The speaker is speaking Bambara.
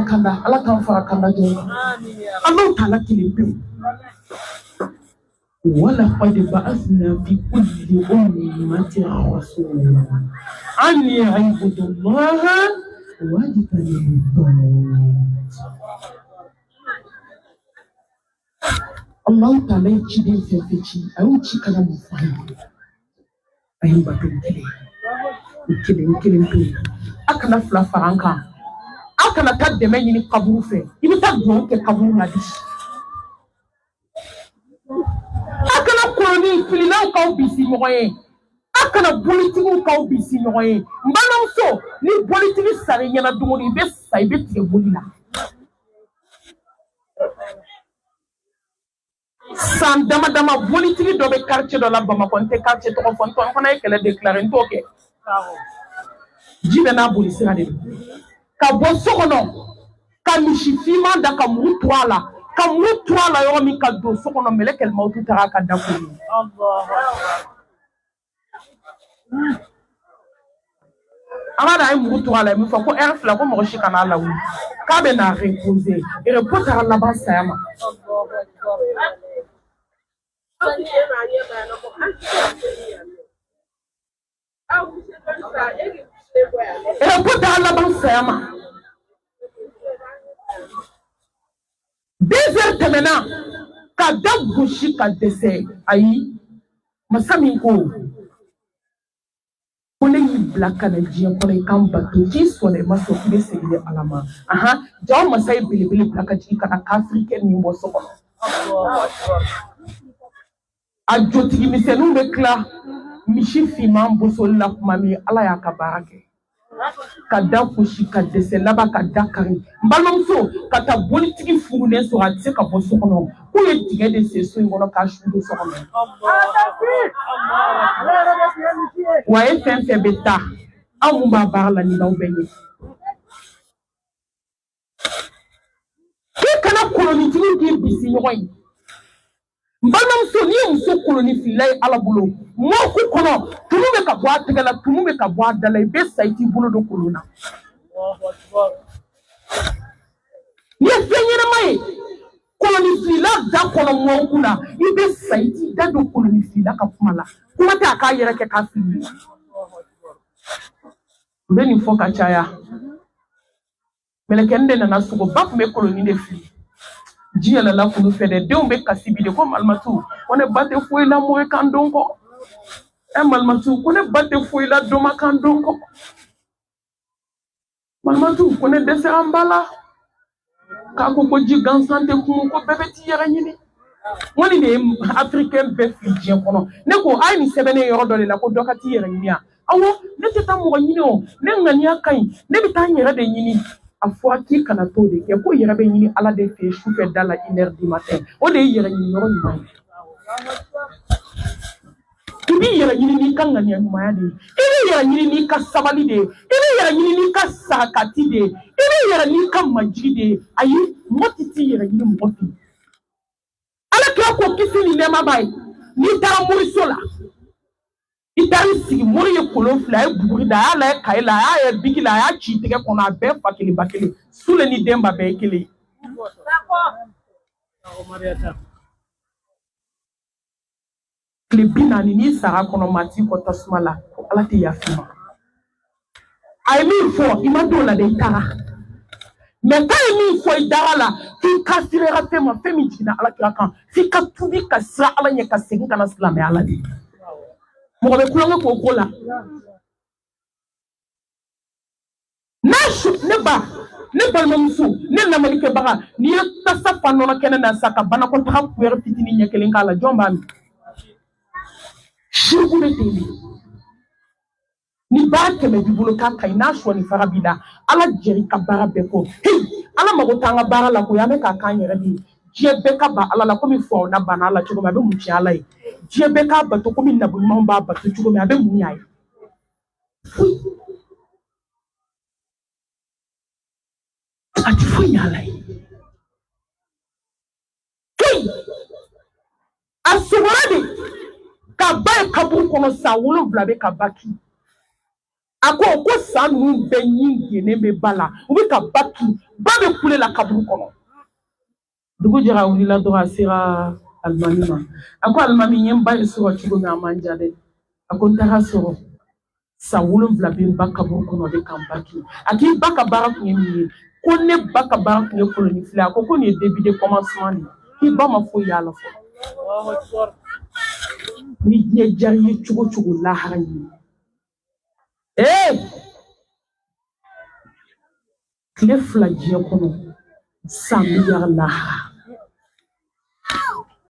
kanda, Ala k'an fara kanda jɔn kan. Alahu Taala kelen pewu. Walaqad ba'athna fi kulli ummatin rasulan an i'budu Allaha wajtanibu at-taghut. Alahu Taala ye ciden fɛn fɛn ci, a y'o ci ka na mun fɔ an ye? A ye n bato n kelen, n kelen, n kelen pewu. A kana fila fara an kan. A kana taa dɛmɛ ɲini kaburu fɛ. I bɛ taa duwawu kɛ kaburu la de. A kana kolonin fililaw k'aw bisi ɲɔgɔn ye. A kana bolitigiw k'aw bisi ɲɔgɔn ye. N balimamuso, ni bolitigi sara i ɲɛna don o don, i bɛ sa, i bɛ tigɛ boli la. San dama dama bolitigi dɔ bɛ quartier dɔ la Bamakɔ, n tɛ quartier tɔgɔ fɔ, n tɔ n fana ye kɛlɛ déclarer, n t'o kɛ. Ji bɛ n'a boli sira de don. Ka bɔ so kɔnɔ, ka misi finman da, ka muru turu a la, ka muru turu a la yɔrɔ min, ka don so kɔnɔ, mɛlɛkɛli mawutu taara a ka da kɔnɔ. An b'a dɔn a ye muru turu a la, ye min fɔ ko heure fila ko mɔgɔ si kana a lawuli, k'a bɛ na reposer. Repos taara laban saya ma. Repos taara laban saya ma. 2 heures tɛmɛna ka da gosi ka dɛsɛ. Ayi, masa min ko ko ne y'i bila ka na diɲɛ kɔnɔ i ka n bato, k'i sɔnna i ma sɔn, k'i bɛ segin ne Ala ma. Ahan, ja o masa ye belebele bila ka jigin ka na kafirikɛ min bɔ so kɔnɔ. A jotigi misɛnninw bɛ tila misi finman bosoli la tuma min, Ala y'a ka baara kɛ ka da gosi ka dɛsɛ, laban ka da kari. N balimamuso, ka taa bolitigi furulen sɔrɔ, a tɛ se ka bɔ so kɔnɔ, k'u ye dingɛ de sen so in kɔnɔ k'a su don so kɔnɔ. Wa e fɛn fɛn bɛ taa, aw mun b'a baara la, nin b'aw bɛɛ ɲɛ. K'i kana kolonitigiw k'i bisi ɲɔgɔn ye. N balimamuso, n'i ye muso kolonifilila ye Ala bolo, mɔku kɔnɔ, tumu bɛ ka bɔ a tɛgɛ la, tumu bɛ ka bɔ a da la, i bɛ sa i t'i bolo don kolon na. N'i ye fɛn ɲɛnama ye kolonifilila da kɔnɔ mɔku la, i bɛ sa i t'i da don kolonifilila ka kuma la. Kuma tɛ a k'a yɛrɛ kɛ k'a fili. U bɛ nin fɔ ka caya. Mɛlɛkɛnin de nana sogo ba tun bɛ kolonin de fili. Ji yɛlɛla kulu fɛ dɛ, denw bɛ kasi bi de ko malimatu, ko ne ba tɛ foyi la mori kan don kɔ. Ɛ malimatu, ko ne ba tɛ foyi la doma kan don kɔ. Malimatu, ko ne dɛsɛra n ba la. K'a ko ko ji gansan tɛ kumu, ko bɛɛ bɛ t'i yɛrɛ ɲini. N ko nin de ye afirikɛn bɛɛ fili diɲɛ kɔnɔ. Ne ko a ye nin sɛbɛnnen yɔrɔ dɔ de la ko dɔ ka t'i yɛrɛ ɲini yan. Awɔ, ne tɛ taa mɔgɔ ɲini o, ne ŋaniya ka ɲi, ne bɛ taa n yɛrɛ de ɲini. A fɔra k'i kana t'o de kɛ, ko yɛrɛ bɛ ɲini Ala de fɛ su fɛ da la 1 heure du matin. O de ye yɛrɛ ɲini yɔrɔ ɲuman ye. I b'i yɛrɛ ɲini n'i ka ŋaniya ɲumanya de ye, i b'i yɛrɛ ɲini n'i ka sabali de ye, i b'i yɛrɛ ɲini n'i ka sarakati de ye, i b'i yɛrɛ n'i ka majigi de ye. Ayi, mɔgɔ tɛ t'i yɛrɛ ɲini mɔgɔ fɛ. Ala kira ko kisi ni nɛɛma b'a ye, n'i taara moriso la, i taara i sigi, mori ye kolon fili, a ye buguri da, a y'a lajɛ kaye la, a y'a ye biki la, a y'a ci tɛgɛ kɔnɔ, a bɛɛ fa kelen ba kelen, sule ni denba bɛɛ ye kelen ye. Tile 40 n'i sara kɔnɔ, maa t'i kɔ tasuma la, ko Ala tɛ yafa i ma. A ye min fɔ, i ma t'o la dɛ, i taara. Mɛ k'a ye min fɔ i dara la, k'i kafiriyara fɛn ma, fɛn min jiginna Ala kira kan, f'i ka tubi ka siran Ala ɲɛ ka segin ka na silamɛya la de. Mɔgɔ bɛ tulonkɛ k'o ko la. N'a su, ne ba, ne balimamuso, ne lamɛnnikɛbaga, n'i ye tasa fa nɔnɔ kɛnɛ na sa ka banakɔtaga kuyɛri fitinin ɲɛ kelen k'a la, jɔn b'a min? Siriku bɛ ten de. Ni baara 100 b'i bolo k'a ka ɲi, n'a sɔnni fara b'i la, Ala jɛr'i ka baara bɛɛ kɔ. Hey, Ala mago t'an ka baara la koyi, an bɛ k'a k'an yɛrɛ de ye. Diɲɛ bɛɛ ka ban Ala la komi Firawuna banna a la cogo min, a bɛ mun tiɲɛ Ala ye? Diɲɛ bɛɛ k'a bato komi nabi ɲumanw b'a bato cogo min, a bɛ mun ɲ'a ye? Foyi. A tɛ foyi ɲɛ Ala ye. Foyi. A sogora de ka ba ye kaburu kɔnɔ san 7 bɛ ka ba kin. A ko ko sa ninnu bɛɛ ɲin gennen bɛ ba la, u bɛ ka ba kin, ba bɛ kule la kaburu kɔnɔ. Dugu jɛra, a wulila dɔrɔn, a sera alimami ma. A ko: "Alimami, n ye n ba ye sɔrɔ cogo min, a man diya dɛ." A ko: "N taara sɔrɔ sa 7 bɛ n ba kaburu kɔnɔ, bɛ ka n ba kin." A k'i ba ka baara kun ye min ye? Ko ne ba ka baara kun ye koloni filɛ. A ko ko nin ye début de commencement de ye, k'i ba ma foyi y'a la fɔlɔ. Ni diɲɛ diyara i ye cogo cogo, lahara ɲini. Ee, tile 2 diɲɛ kɔnɔ, san miliyari lahara.